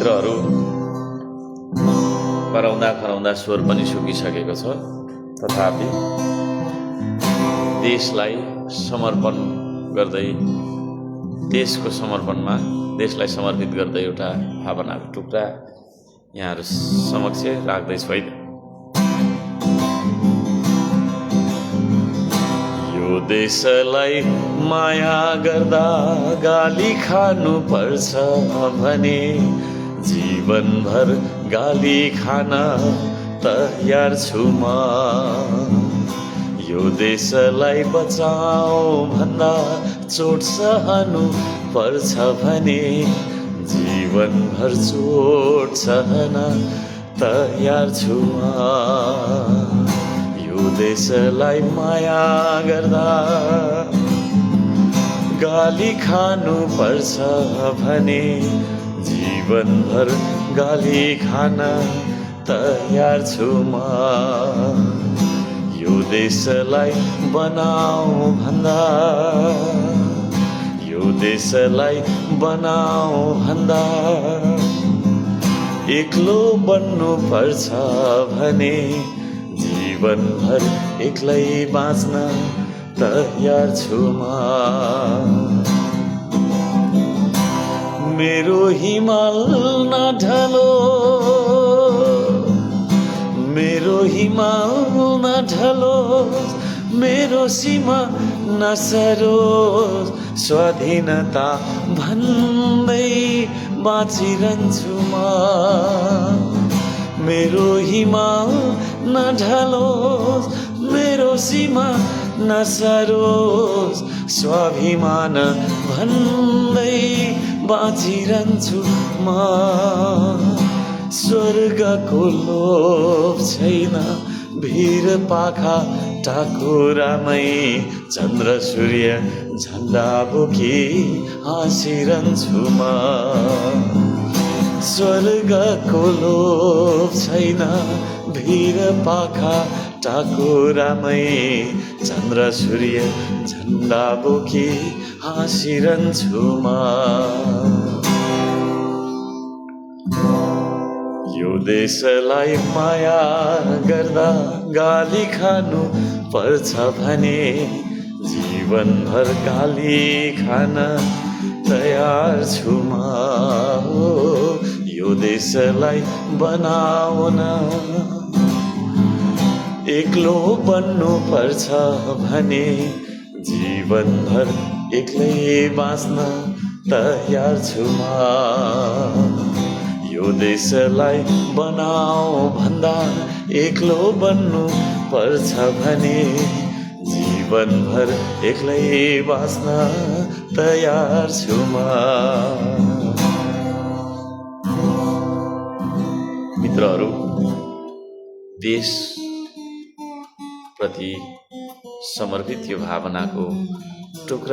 मित्रहरू कराउँदा कराउँदा स्वर पनि सुकिसकेको छ। तथापि देशलाई समर्पण गर्दै देशको समर्पणमा देशलाई समर्पित गर्दै एउटा भावनाको टुक्रा यहाँहरू समक्ष राख्दैछु है। यो देशलाई माया गर्दा गाली खानु पर्छ भने जीवनभर गाली खान तयार छु म। यो देशलाई बचाऊ भन्दा चोट सहनु पर्छ भने जीवनभर चोट सहन तयार छु म। यो देशलाई माया गर्दा गाली खानु पर्छ भने जीवनभर गाली खान तयार छु म। यो देशलाई बनाऊ भन्दा यो देशलाई बनाऊ भन्दा एक्लो बन्नु पर्छ भने जीवनभर एक्लै बाँच्न तयार छु म। मेरो हिमाल नढलो मेरो हिमाल नढलोस् मेरो सीमा नसरोस् स्वाधीनता भन्दै बाँचिरहन्छु म। मेरो हिमाल नढलोस् मेरो सीमा नसरोस् स्वाभिमान भन्दै बाँचिरहन्छु म। स्वर्गको लोभ छैन भिर पाखा टाकुरामै चन्द्र सूर्य झन्डा बोकी हाँसिरहन्छु म। स्वर्गको लोभ छैन भिर पाखा टाकुरामै चन्द्र सूर्य झन्डा बोकी हाँसिरहन्छु म। यो देशलाई माया गर्दा गाली खानु पर्छ भने जीवनभर गाली खान तयार छु म। यो देशलाई बनाउन एक्लो बन्नु पर्छ भने जीवनभर एक्लै बाँच्न तयार छु म। यो देशलाई बनाऊ भन्दा एक्लो बन्नु पर्छ भने जीवनभर एक्लै बाँच्न तयार छु म। मित्रहरू, देश प्रति समर्पित यो भावनाको टुक्रा